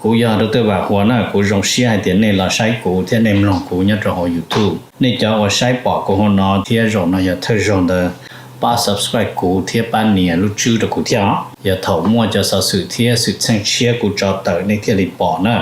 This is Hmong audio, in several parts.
Kuv yog Dr. Vam Huas na, kuv zoo siab hais tias nej los saib kuv thiab nej mloog kuv nyob rau hauv YouTube. Nej cov uas saib pom kuv hauv no thiab zaum no yog thawj zaug ntawd, pab subscribe kuv thiab pab nias lub tswb rau kuv thiab os. Yog thaum muaj cov xov xwm thiab xwm txheej tshiab kuv tso tawm nej thiaj li pom na.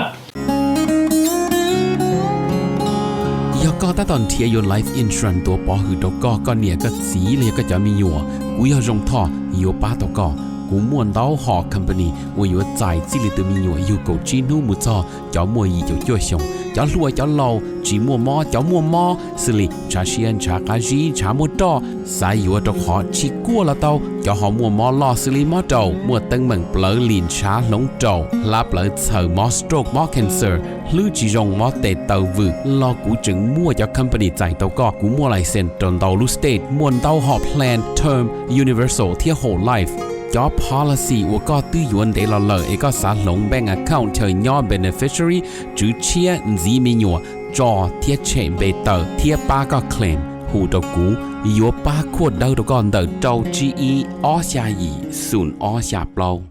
Yog koj tab tom nrhiav yuav life insurance tuav pov hwm rau koj, koj niam koj txiv los yog koj cov me nyuam, kuv yog Zoo Thoj yuav pab tau koj. Kuv muaj ntau hom company uas yuav txais txij li tus me nyuam yug kaum tsib hnub mus txog cov muaj yim caum cuaj xyoos, cov hluas cov laus, tsis muaj mob cov muaj mob, xws li ntshav siab ntshav qab zib ntshav muaj roj, xav yuav rau qhov tsis kuaj los tau, cov ho muaj mob loj xws li mob raum, muaj teeb meem plawv lim ntshav hloov raum, hlab plawv txhaws, mob stroke mob cancer, hlwb tsis zoo mob tes taw vwm los kuv tseem muaj cov company txais tau koj. Kuv muaj license rau ntau lub state, muaj ntau hom plan term, universal thiab whole life. Cov policy uas koj twb yuav ntev los lawm es koj xav hloov bank account chaw nyob beneficiary, tswv tshiab, ntxiv me nyuam, tso thiab tshem npe tawm thiab pab koj claim, hu rau kuv, yuav pab khuaj dawb rau koj ntawm rau tsib ib ob xya yim xoom ob xya plaub.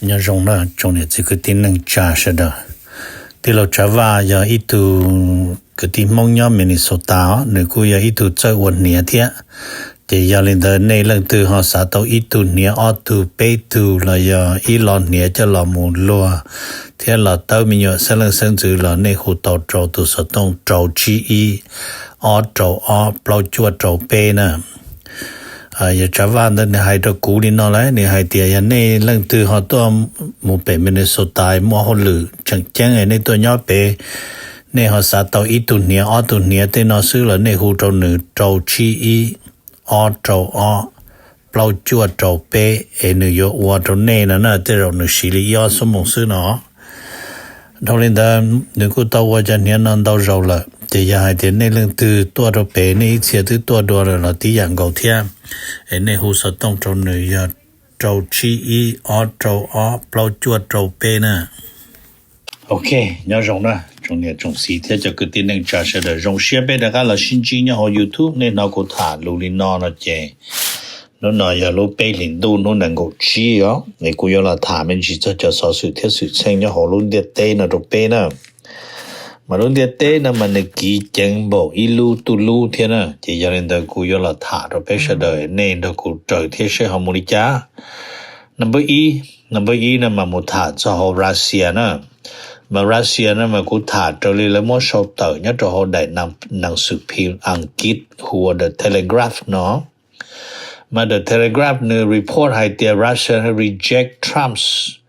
Nyob zoo na tsoom niam txiv kwv tij neej tsa sawv daws. Tij laug Tsav Vaj yog ib tug kwv tij Hmoob nyob Minnesota os, nws kuj yog ib tug txawj ua hniav thiab. Ces yog li ntawd nej leej twg ho xav tau ib tug hniav ob tug peb tug los yog ib lo hniav coj los mus luag thiab los tawb me nyuam xeeb leej xeeb ntxwv los nej hu tau rau tus xov tooj rau tsib ib ob rau ob plaub cuaj rau peb na. Yog Tsav Vaj ntawd nws hais rau kuv li no lawm, nws hais tias yog nej leej twg ho tuaj mus pem Minnesota muaj hauj lwm tseem ceeb nej tuaj nyob pem, nej ho xav tau ib tug hniav ob tug hniav tej no xwb los nej hu rau nws rau tsib ib ob rau ob plaub cuaj rau peb es nws yuav ua rau nej no na, tej zaum nws siv li ib ob xuab moos xwb no. Dhau li ntawd nws kuj tau ua cov hniav no ntau zaus lawm, ces yog hais tias nej leej twg tuaj rau pem nej ib txhia twb tuaj dua lawm los tib yam nkaus thiab, es nej hu xov tooj rau nws yog rau tsib ib ob rau ob plaub cuaj rau peb na. Ok, nyob zoo na tsoom niam tsoom txiv thiab cov kwv tij neej tsa sawv daws, zoo siab peb rov qab los sib ntsib nyob hauv YouTube. Nej hnov kuv tham lus li no no ces hnub no yog lub peb hlis ntuj hnub nees nkaum tsib os, es kuv yuav los tham me ntsis txog cov xov xwm thiab xwm txheej nyob hauv lub ntiaj teb no rau peb na. Mas lub ntiaj teb no mas nws kiv ceev npaum ib lub tuj lub thiab na, ces yog li ntawd kuv yuav los tham rau peb sawv daws, nej nrog kuv raws thiab seb ho mus li cas. Number ib, number ib no mas mus tham txog hauv Russia na. Mas Russia no mas kuv tham raws li lawv muab sau tawm nyob rau hauv daim neeg xwm phim Askiv hu ua The Telegraph no. Mas The Telegraph nws report hais tias Russia reject Trump's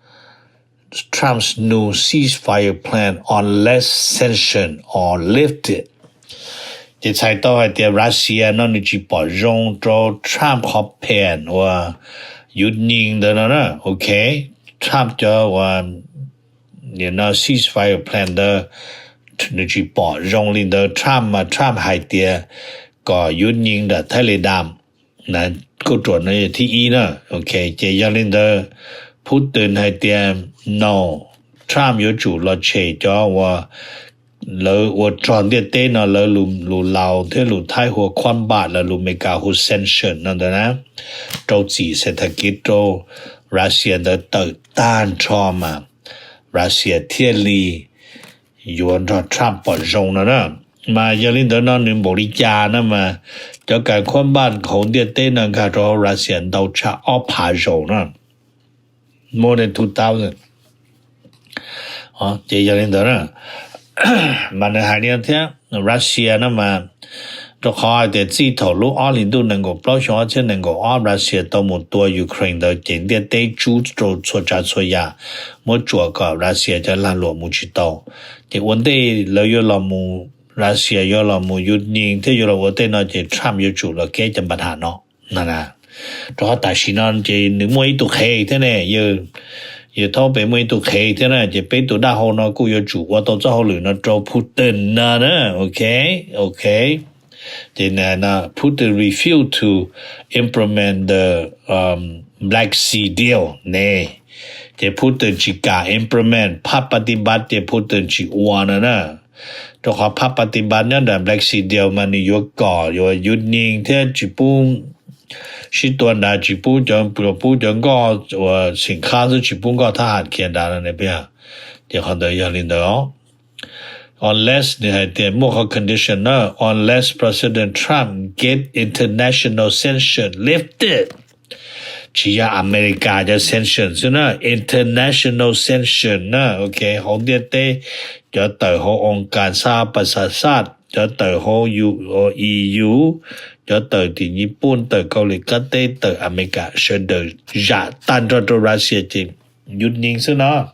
Trump's new ceasefire plan unless sanction are lifted. Ces txhais tau hais tias Russia no nws tsis pom zoo rau Trump qhov plan uas yuav nyi ntawd no na. Ok, Trump cov uas ceasefire plan ntawd nws tsis pom zoo li ntawd. Trump mas Trump hais tias kom yuav nyi nram Thaib Li Dam, kuj ruam no yog thib ib na. Ok, ces yog li ntawd Putin hais tias no, Trump yuav tsum los tshem cov uas lawv ua rog ntiaj teb no, lawv lus Laus thiab lus Thaib hu ua khab npam, lawv lus Meskas hu sanction no ntawd na, rau txim xes thas kiv rau Russia ntawd tawm tag nrho mas Russia thiaj li yuav nrog Trump pom zoo no na. Mas yog li ntawd no nws npaum li cas no mas cov kas khab npam hauv ntiaj teb no nkag rau hauv Russia ntau tshaj ob phav zaus na, more than two thousand. Ces yog li ntawd na, mas nws hais li thiab, Russia no mas rau qhov hais tias txij thaum lub ob hlis ntuj nees nkaum plaub xyoo ob txhiab nees nkaum ob Russia tau mus tua Ukraine ntawd ces ntiaj teb tsub rau txhua tsav txhua yam, muab tsuam kom Russia cov lag luam mus tsis tau. Ces ua ntej lawv yuav los mus, Russia yuav los mus yuav nyi thiab yuav los ua tej no ces Trump yuav tsum los keb cov npa ham no. Rau qhov tam sim no ces nws muaj ib tug qhev thiab ne, yawg Thaub Pes muaj ib tug qhev thiab na, ces peb tus dab hau no kuj yuav tsum ua tau txoj hauj lwm no rau Putin no na. Ok, ok. Ces Putin refuse to implement the Black Sea Deal ne. Ces Putin tsis kam implement, phab pa ti npab ces Putin tsis ua no na. Rau qhov phab pa ti npab nyob nram Black Sea Deal mas nws yuav kom yuav yuav nyi thiab tsis pub sib tua nrad, tsis pub cov, pub cov nkoj uas xim khab xwb, tsis pub nkoj thab ham khiav nrad no ne. Ces qhov ntawd yog li ntawd os. Unless nws hais tias muaj qhov condition na, unless President Trump get international sanction lifted. Tsis yog America cov sanction xwb na, international sanction na, ok, hauv ntiaj teb, cov tawm hauv oo kas xaj pas xaj xaj, cov tawm hauv E U, cov tawm tim Nyij Pooj, tawm Kaus Lim Kab Teb, tawm America, sawv daws zam tag nrho rau Russia ces yus nyees xwb no.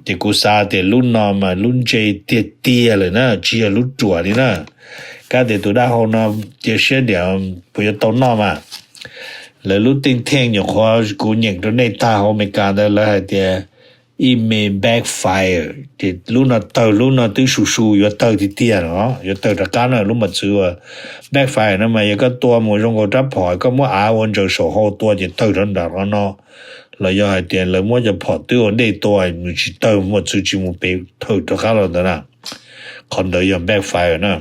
Ces kuv xav tias lub no mas lub ntse tiag tiag lawm na, tsis yog lub ruam li na. Kab tias tus dab hau no cia siab diam puas yuav tau noj mas. Lawv lub think tank nyuam qhuav kuv nyeem rau nej tag hauv Amelikas ntawd lawv hais tias it may backfire, ces lub no tawg, lub no twb su su yuav tawg tiag tiag los yuav tawg rov qab na. Lub mos txwv uas backfire no mas yog koj tua mus zoo nkaus rab phom koj muab av ua ntsaws saum hau tua ces tawg rov nram qhov no, los yog hais tias lawv muab cov phom twb ua ntej tua nws tsis tawg, mos txwv tsis mus pem thawm rov qab los ntawd na. Qhov ntawd yog backfire na.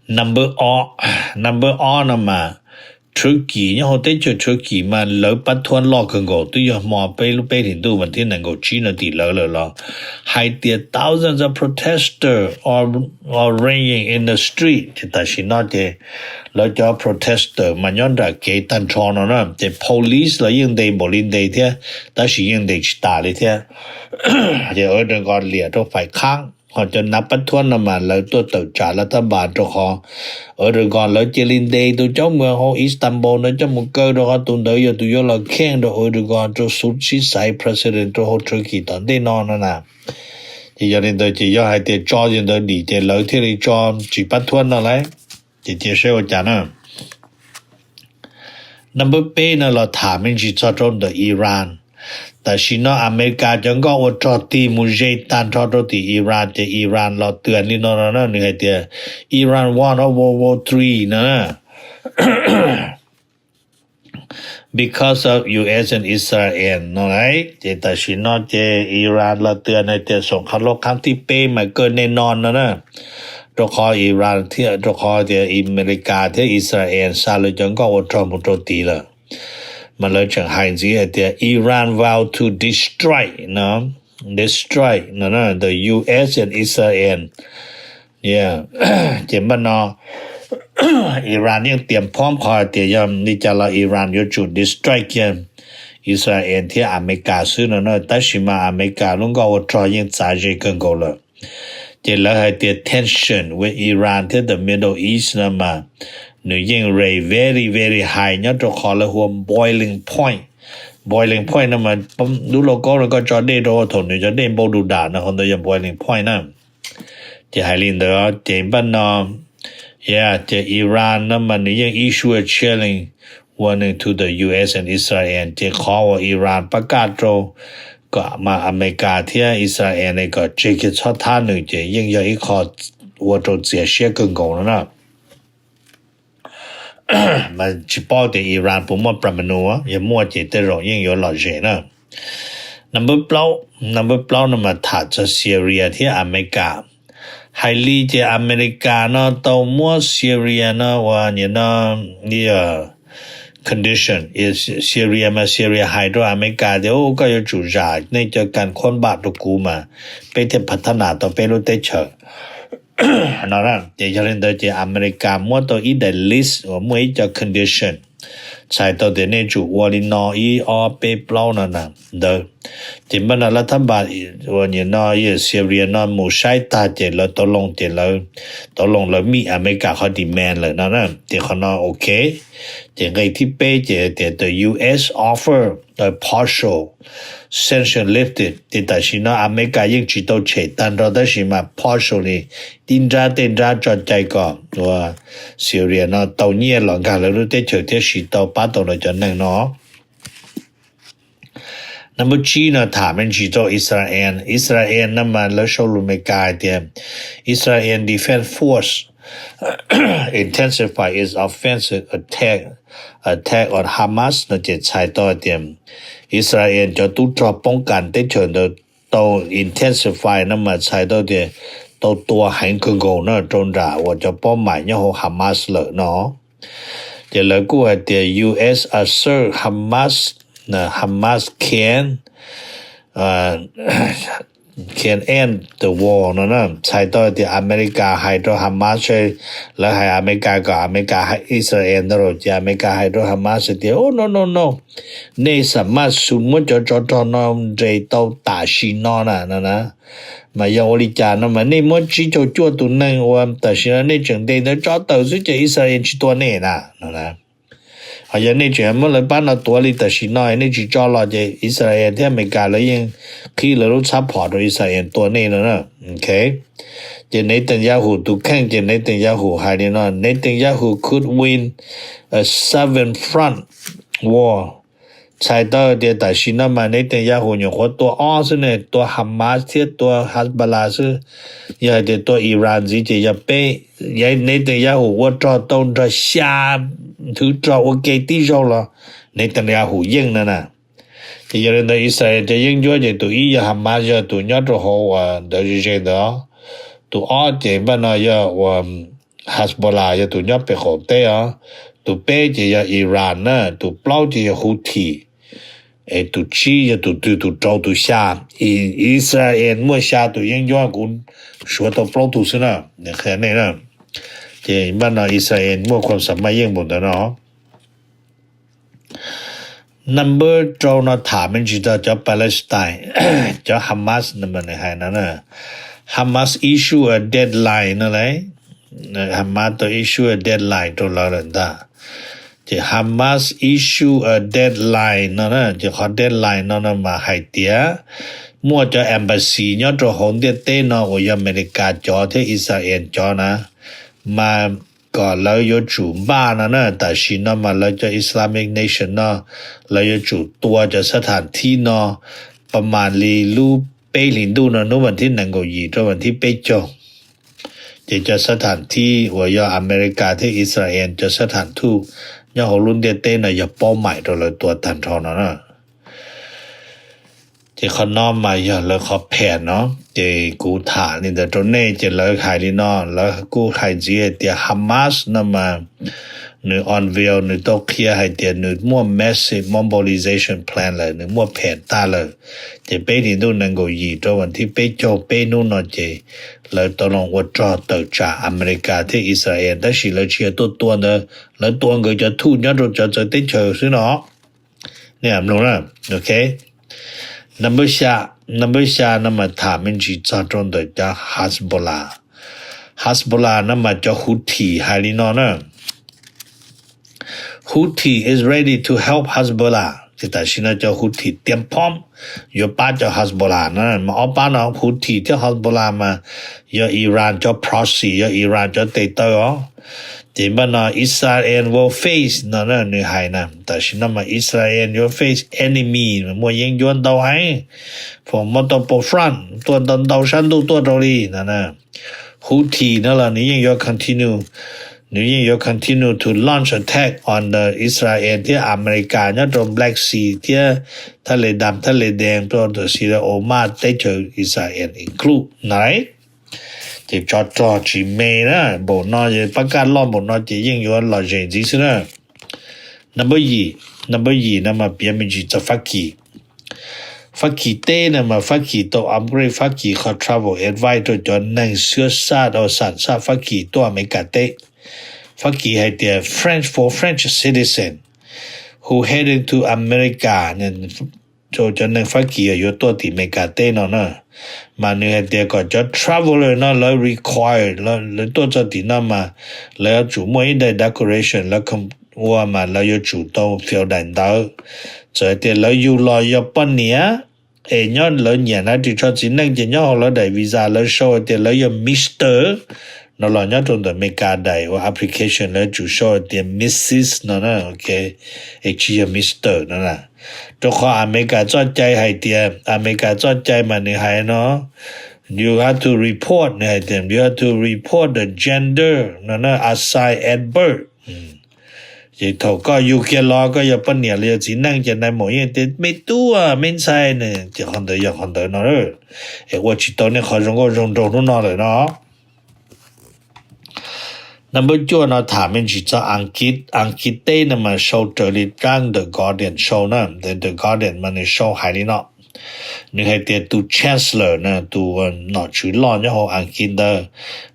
Number ob, number ob no mas Turkey, nyob hauv teb chaws Turkey mas lawv pab thuab loj kawg nkaus, twb yog hmo peb lub peb hlis ntuj mas thiab nees nkaum tsib no tim lawv lawm los hais tias thousands of protesters are, are rallying in the street. Ces tam sim no ces lawv cov protester mas nyob nram kev tag nrho no na, ces police los yeej ntes npaum li ntes thiab, tab sis yeej ntes tsis tas li thiab. Ces Erdogan liam rau fais khaab, ho cov nav pab thuab no mas lawv tuaj tawm tsam lav thab npas rau qhov Erdogan lawv cia li ntes tus coob mus hauv Istanbul ntawd coj mus kaw rau qhov tus ntawd yog tus yuav los kheej rau Erdogan rau xuv sib xaiv president rau hauv Turkey tom ntej no no na. Ces yog li ntawd ces yog hais tias tso yog ntawd dim ces lawv thiaj li tso tsis pab thuab no lauj. Ces cia saib ua cas na. Number peb no los tham me ntsis txog rau ntawm Iran. Tam sim no Amelikas cov nkoj ua rog tig mus ze tag nrho rau tim Iran ces Iran los twag li no no na, nws hais tias Iran won World War Three no na. Because of U S and Israel no lauj. Ces tam sim no ces Iran los twag hais tias soom kha loj khaab thib peb mas kaj nej no no na. Rau qhov Iran thiab rau qhov tias Amelikas thiab Israel xa lawv cov nkoj ua rog mus rau tid lawm. Mas lawv tseem hais ntxiv hais tias Iran vow to destroy no, destroy no the U S and Israel. Ces npaj no Iran yeej tias phom qhov hais tias yog li cas los Iran yuav tsum destroy kiag Israel thiab Amelikas xwb no na, tab sis mas Amelikas lub nkoj ua rog yeej txav ze kawg nkaus lawm. Ces lawv hais tias tension with Iran thiab the Middle East no mas nws yeej raise very very high nyob rau qhov lawv hu ua boiling point. Boiling point no mas lub lauj kaub no koj tso dej rau thaum nws cov dej npau du dam no, qhov ntawd yog boiling point na. Ces hais li ntawd ces npaj no, yeah, ces Iran no mas nws yeej issue a chilling warning to the U S and Israel, ces qhov uas Iran pab kaj rau kom mas Amelikas thiab Israel ne kom tseg kiag txhob thab nws ces yeej yog ib qho ua rau txias siab kawg nkaus no na. Mas tsis paub tias Iran puas muaj pram manu, yog muaj ces tej zaum yeej yuav lom zem na. Number plaub, number plaub no mas tham txog Syria thiab Amelikas. Hais li ces Amelikas no tau muab Syria no ua nim no condition, Syria mas Syria hais rau Amelikas tias koj yuav tsum zam nej cov kas khuab npam rau kuv mas peb thiaj phav thab nas tau peb lub teb chaws no. Ces yog li ntawd ces Amelikas muab tau ib daim list uas muaj ib co condition txhais tau tias nej tsum ua li no ib ob peb plaub no na ntawd. Ces npaj no lav thab npas uas nim no Syria no mus saib tag ces lawv tau loo ces lawv tau loo lawv meet Amelikas qhov demand lawm no na. Ces qhov no ok. Ces nqe thib peb ces tias the U S offer a partial sanction lifted, ces tam sim no Amelikas yeej tsis tau tshem tag nrho tab sis mas partially, tib nrab tej nrab tso cai kom uas Syria no tau nyiaj los nkag lawv lub teb chaws thiab siv tau pab tau lawv cov neeg no. Number tsib no tham me ntsis rau Israel. Israel no mas lawv sau lus Amelikas hais tias Israel Defense Force intensify its offensive attack, attack on Hamas no ces txhais tau hais tias Israel cov tub rog poob kas teb chaws ntawd tau intensify no mas txhais tau tias tau tua heev kawg nkaus na rau nram uas cov paub maim nyob hauv Hamas lawm no. Ces lawv kuj hais tias U S assert Hamas, Hamas can can end the war no na. Txhais tau tias Amelikas hais rau Hamas, lawv hais Amelikas kom Amelikas hais Israel ntag, ces Amelikas hais rau Hamas tias, oh, no no no, nej xam maj xus muab cov tsov rog no nres tau tam sim no na no na. Mas yog ua li cas no mas nej muab tsib caug cuaj tus neeg uas tam sim no nej tseem ntes ntawd tso tawm xwb ces Israel tsis tua nej na no na. Ho yog nej tseem muab lawv pab no tuav li tam sim no nej tsis tso los ces Israel thiab Amelikas lawv yeej qhib lawv lub txhab phom rau Israel tua nej no na. Ces Netanyahu tus kheej ces Netanyahu hais li no, Netanyahu could win a seven front war. Txhais tau tias tam sim no mas Netanyahu nyuam qhuav tua ob xwb ne, tua Hamas thiab tua Hezbollah xwb. Yog hais tias tua Iran ntxiv ces yog peb. Yog Netanyahu ua rog tau nrog xya nthwv rog ua ke tib zaug los Netanyahu yeej no na. Ces yog li ntawd Israel cov yeeb ncuab ces tus ib yog Hamas, yog tus nyob rau hauv ntawd ze ze ntawd. Tus ob ces npaj no yog ua Hezbollah, yog tus nyob pem qaum teb os. Tus peb ces yog Iran na, tus plaub ces yog Houthi, es tus tsib yog tus twg, tus rau tus xya. Israel muaj xya tus yeeb ncuab, kuv suav tau plaub tug xwb na, qhia nej na. Ces npaj no Israel muaj khuam xam maj yeej npaum ntawd no. Number rau no tham me ntsis txog cov Palestine, cov Hamas no mas nws hais no na, Hamas issue a deadline no lauj. Hamas tau issue a deadline rau lawv lawm ntag. Ces Hamas issue a deadline no na, ces qhov deadline no no mas hais tias muaj cov embassy nyob rau hauv ntiaj teb no uas yog Amelikas cov thiab Israel cov na, mas kom lawv yuav tsum npaj no na, tam sim no mas lawv cov Islamic Nation no, lawv yuav tsum tua cov sab tham thib no pas mas li lub peb hlis ntuj no, hnub vas thib nees nkaum yim rau vas thib peb caug. Ces cov sab tham thib uas yog Amelikas thiab Israel cov sab tham thuj nyob hauv lub ntiaj teb no yog paub maim rau lawv tua tag nrho no na. Ces qhov no mas yog lawv qhov pham no, ces kuv tham li ntawd rau nej, ces lawv hais li no, lawv kuj hais ntxiv hais tias Hamas no mas nws unveil, nws tau qhia hais tias nws muaj massive mobilization plan lawm, nws muaj pham tag lawm. Ces peb hlis ntuj nees nkaum yim rau vas thib peb caug peb hnub no ces lawv tau los ua rog tawm tsam Amelikas thiab Israel, tab sis lawv tsis yog tuaj tua ntawd, lawv tua nkawd cov thuj nyob rau cov txawv teb chaws xwb no. Nej mloog na, ok. Number xya, number xya no mas tham me ntsis txog rau ntawm cov Hezbollah. Hezbollah no mas cov Houthi hais li no na, Houthi is ready to help Hezbollah. Ces tam sim no cov Houthi tiam phom yuav pab cov Hezbollah na, mas ob pab no Houthi thiab Hezbollah mas yog Iran cov proxy, yog Iran cov tes taw os. Ces npaj no Israel will face no na, nws hais na, tam sim no mas Israel yuav face enemy, muaj yeeb ncuab ntau heev, from multiple front, tuaj ntau ntau sab ntuj tuaj rau li no na. Houthi no los nws yeej yuav continue, nws yeej yuav continue to launch attack on the Israel thiab America nyob rau Black Sea thiab thaj le dam thaj le dees rau ntawm Syria, Oman, teb chaws Israel include na. Ces tsov rog tsis me na, npaum no pab kaj loj npaum no ces yeej yuav lom zem ntxiv xwb na. Number yim, number yim no mas piav me ntsis txog Fab Kis. Fab Kis teb no mas Fab Kis tau upgrade Fab Kis qhov travel advice rau cov neeg xyuab xaj rau xam xaj Fab Kis tuaj Amelikas teb. Fab Kis hais tias French for French citizen who heading to America, rau cov neeg Fab Kis yuav tuaj tim Amelikas teb no na, mas nws hais tias kom cov traveler no lawv require, lawv tuaj txog tim no mas lawv yuav tsum muaj ib daim declaration, lawv ua mas lawv yuav tsum tau fill daim ntawv. Txawm hais tias lawv yug los yog poj niam es nyob lawv nyiam hnav ris tsho txiv neej ces nyob hauv lawv daim visa lawv sau hais tias lawv yog Mister no los nyob rau ntawm Amelikas daim ua application lawv yuav tsum sau hais tias Missus no na, es tsis yog Mister no na. Rau qhov Amelikas txoj cai hais tias, Amelikas txoj cai mas nws hais no, you have to report, nws hais tias you have to report the gender no na, assign at birth. Ces thaum koj yug kiag los koj yog poj niam los yog txiv neej ces nais maum yeej tias me tub me ntxhais, ces qhov ntawd yog qhov ntawd no, es ua tsis tau nej qhov zoo nkauj zoo nraug hnub no lawm no. Number cuaj no tham me ntsis txog Askiv, Askiv teb no mas sau raws li tsab The Guardian sau na, The Guardian mas nws sau hais li no. Nws hais tias tus chancellor na, tus nom tswv loj nyob hauv Askiv ntawd,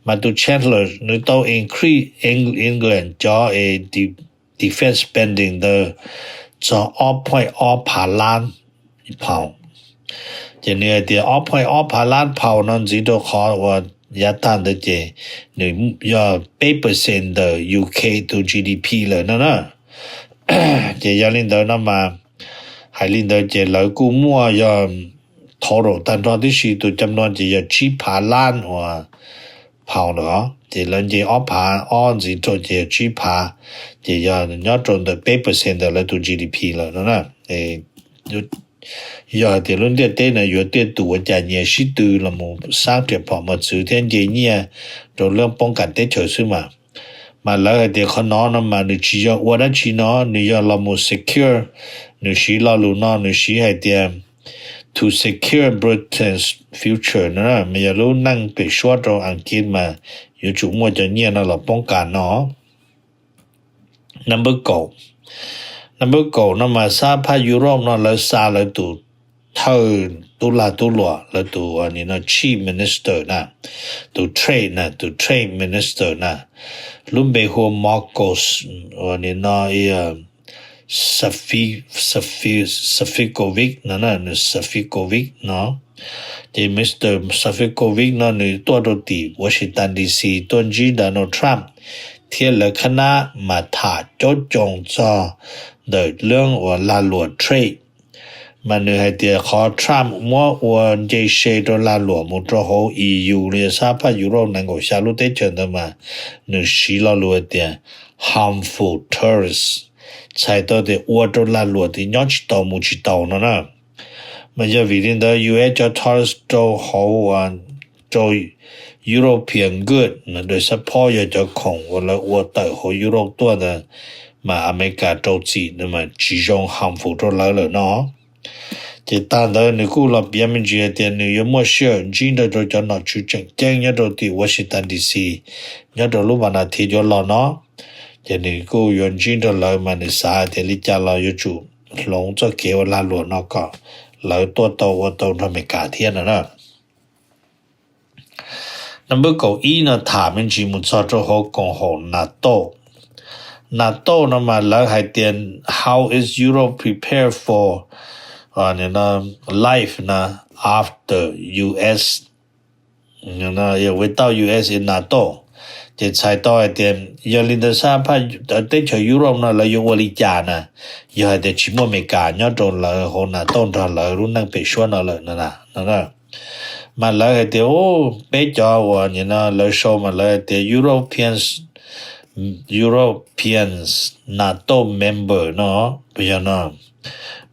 mas tus chancellor nws tau increase England cov es defense spending ntawd txog ob point ob phav lab phaus. Ces nws hais tias ob point ob phav lab phaus no ntxiv rau qhov uas yav tag ntawd ces nws yog peb percent ntawm U K tus G D P lawm no na. Ces yog li ntawd no mas hais li ntawd ces lawv kuj muaj yog total tag nrho tib si tus cam no ces yog tsib phav lab uas phaus lawm os. Ces lawv nce ob phav ob ntxiv rau ces yog tsib phav, ces yog nyob rau ntawm peb percent ntawm lawv tus G D P lawm no na. Yog hais tias lub ntiaj teb no yuav tiaj tus ua cas nyias sib tw los mus xab riam phom mos txwv thiab nce nyiaj rau lub poob kas teb chaws xwb mas. Mas lawv hais tias qhov no no mas nws tsis yog ua dab tsi no, nws yog los mus secure, nws siv lo lus no nws siv hais tias to secure Britain's future no, mas yog lub neej pem suab rau Askiv mas yuav tsum muaj cov nyiaj no los poob kas no. Number kaum, number kaum no mas sab phaj Europe no lawv xa lawv tus thawj tub lag tub luam, lawv tus nim no chief minister na, tus trade na, tus trade minister na, lub npe hu ua Marcos, nim no Safi, Safi, Saficovic no, Saficovic no. Ces Mister Saficovic no nws tuaj rau tim Washington D C tuaj ntsib Donald Trump thiab lawv khab nab mas tham coob coob txog ntawm lub uas lag luam trade. Mas nws hais tias qhov Trump muab ua nce se rau lag luam mus rau hauv E U los yog sab phaj Europe nees nkaum xya lub teb chaws ntawd mas nws siv lo lus tias harmful tariffs, txhais tau tias ua rau lag luam tias nyob tsis tau mus tsis tau no na. Mas yog vim li ntawd U S cov tariffs rau hauv rau European good, the support yog cov khoom uas lawv ua tawm hauv Europe tuaj ntawd, mas America rau txim mas tsis zoo, harmful rau lawv lawm no. Ces tag ntawd nws kuj los piav me ntsis hais tias nws yuav muaj sij hawm ntsib nrog rau cov nom tswv tseem ceeb nyob rau tim Washington D C nyob rau lub vas nas thiv yuav los no. Ces nws kuj yuav ntsib nrog lawv mas nws xav hais tias li cas los yuav tsum hloov txoj kev ua lag luam no kom lawv tuaj tau ua tau nrog Amelikas thiab no na. Number kaum ib no tham me ntsis mus txog rau hauv koom haum NATO. NATO no mas lawv hais tias how is Europe prepared for life na after U S, without U S in NATO. Ces txhais tau hais tias yog li ntawd sab phaj teb chaws Europe no lawv yuav ua li cas na, yog hais tias tsis muaj Amelikas nyob rau lawv hauv NATO nrog lawv lub neej pem suab no lawm no. Mas lawv hais tias peb cov uas nim no lawv sau mas lawv hais tias Europeans, Europeans NATO member no, puas yog no,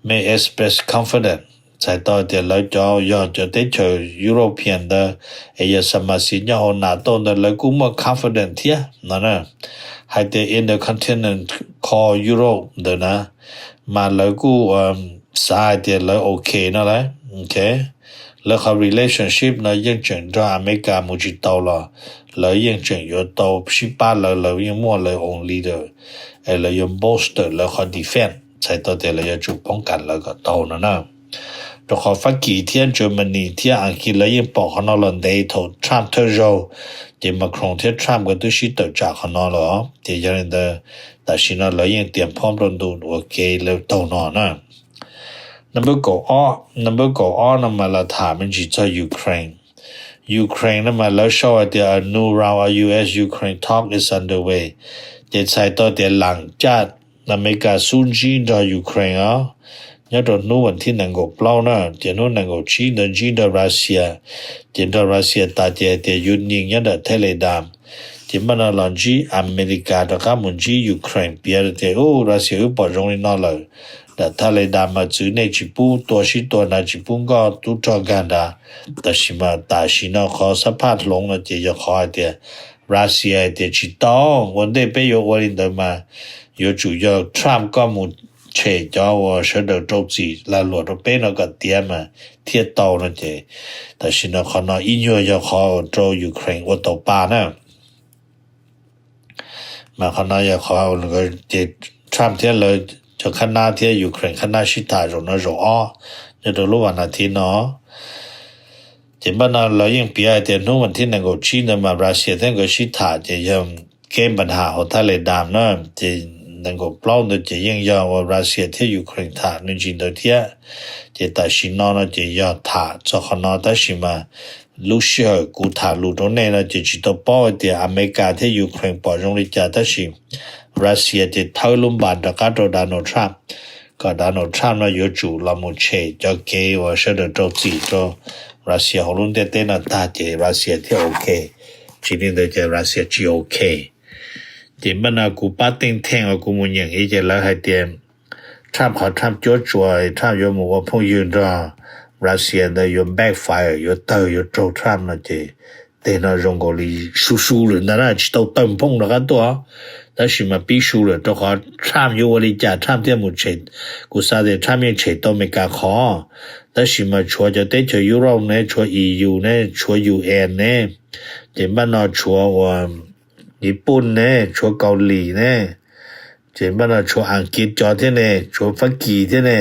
may express confidence, txhais tau tias lawv cov yog cov teb chaws European ntawd es yog xa mas xiv nyob hauv NATO ntawd lawv kuj muaj confidence thiab no na. Hais tias in the continent called Europe ntawd na, mas lawv kuj xav hais tias lawv ok no lawm. Lawv qhov relationship no yeej tseem nrog Amelikas mus tsis tau los lawv yeej tseem yuav tau sib pab, lawv lawv yeej muaj lawv own leader, es lawv yuav bolster lawv qhov defense, txhais tau tias lawv yuav tsum poob kas lawv kom tau no na. Rau qhov Fab Kis thiab Germany thiab Askiv lawv yeej pom qhov no los ntev thaum Trump thawj zaug, ces Macron thiab Trump nkawd twb sib tawm tsam qhov no los, ces yog li ntawd tam sim no lawv yeej tias phob rau ntu ua ke lawv taug no na. Number kaum ob, number kaum ob no mas los tham me ntsis txog Ukraine. Ukraine no mas lawv sau hais tias a new round of U S Ukraine talk is underway, ces txhais tau tias lam caj Amelikas xub ntsib nrog Ukraine os, nyob rau hnub vas thib nees nkaum plaub na, ces hnub nees nkaum tsib ntawd ntsib nrog Russia, ces nrog Russia tas ces hais tias union nyob nram Telegram, ces npaj no los ntsib Amelikas rov qab mus ntsib Ukraine piav tias u Russia wb pom zoo li no lawm, nram Telegram mas txwv nej tsis pub tua sib tua nrad, tsis pub nkoj tub rog nkag nrad. Tab sis mas tam sim no qhov sab phaj hloov no ces yog qhov hais tias Russia hais tias tsis tau, ua ntej peb yuav ua li ntawd mas yuav tsum yog Trump koj mus tshem cov uas sawv daws rau txim lag luam rau peb no kom tiav mas thiaj tau no ces tam sim no qhov no ib nyuag yog qhov rau Ukraine ua tau pa na. Mas qhov no yog qhov ces Trump thiab lawv cov khab nab thiab Ukraine khab nab sib tham zaum no zaum ob, nyob rau lub vas nas thiv no. Ces npaj no lawv yeej piav hais tias hnub vas thib nees nkaum tsib ntawd mas Russia thiab nkawd sib tham ces yog kev npa nham hauv thaj le dam na, ces nees nkaum plaub ntawd ces yeej yog uas Russia thiab Ukraine tham me ntsis ntawd thiab. Ces tam sim no no ces yog tham txog qhov no tab sis mas lub sij hawm kuv tham lus rau nej no ces tsis tau paub hais tias Amelikas thiab Ukraine pom zoo li cas tab sis Russia ces thawb lub npas rov qab rau Donald Trump kom Donald Trump no yuav tsum los mus tshem cov kev uas sawv daws rau txim rau Russia hauv lub ntiaj teb no tag ces Russia thiaj ok, tsis li ntawd ces Russia tsis ok. Ces npaj no kuv pab teej theej uas kuv mus nyeem ib ces lawv hais tias Trump qhov Trump cuab tsuas Trump yuav mus ua phooj ywg nrog Russia ntawd yuav backfire, yuav tawg yuav raug Trump no ces tej no zoo nkaus li su su lawm ntag na, tsis tau tawg nphooj rov qab tuaj. Tab sis mas pib su lawm rau qhov Trump yuav ua li cas Trump thiaj mus tshem, kuv xav tias Trump yeej tshem tau Amelikas qhov, tab sis mas tshuav cov teb chaws Europe ne, tshuav E U ne, tshuav U N ne, ces npaj no tshuav uas Nyij Pooj ne, tshuav Kaus Lim ne, ces npaj no tshuav Askiv cov thiab ne, tshuav Fab Kis thiab ne,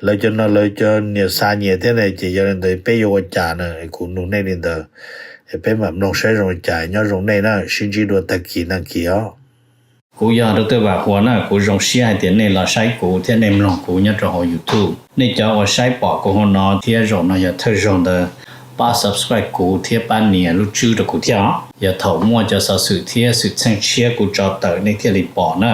lawv cov no lawv cov niam xa nyias thiab ne, ces yog li ntawd peb yuav ua cas na, kuv nug nej li ntawd, peb mam mloog saib zoo li cas, nyob zoo nej na, sib ntsib dua tag kis nag kis os. Kuv yog rau twj vam huas na, kuv zoo siab hais tias nej los saib kuv thiab nej mloog kuv nyob rau hauv YouTube. Nej cov uas saib pom kuv hauv no thiab zaum no yog thawj zaug ntawd, pab subscribe kuv thiab pab nias lub tswb rau kuv thiab os. Yog thaum muaj cov xov xwm thiab xwm txheej tshiab kuv tso tawm nej thiaj li pom na.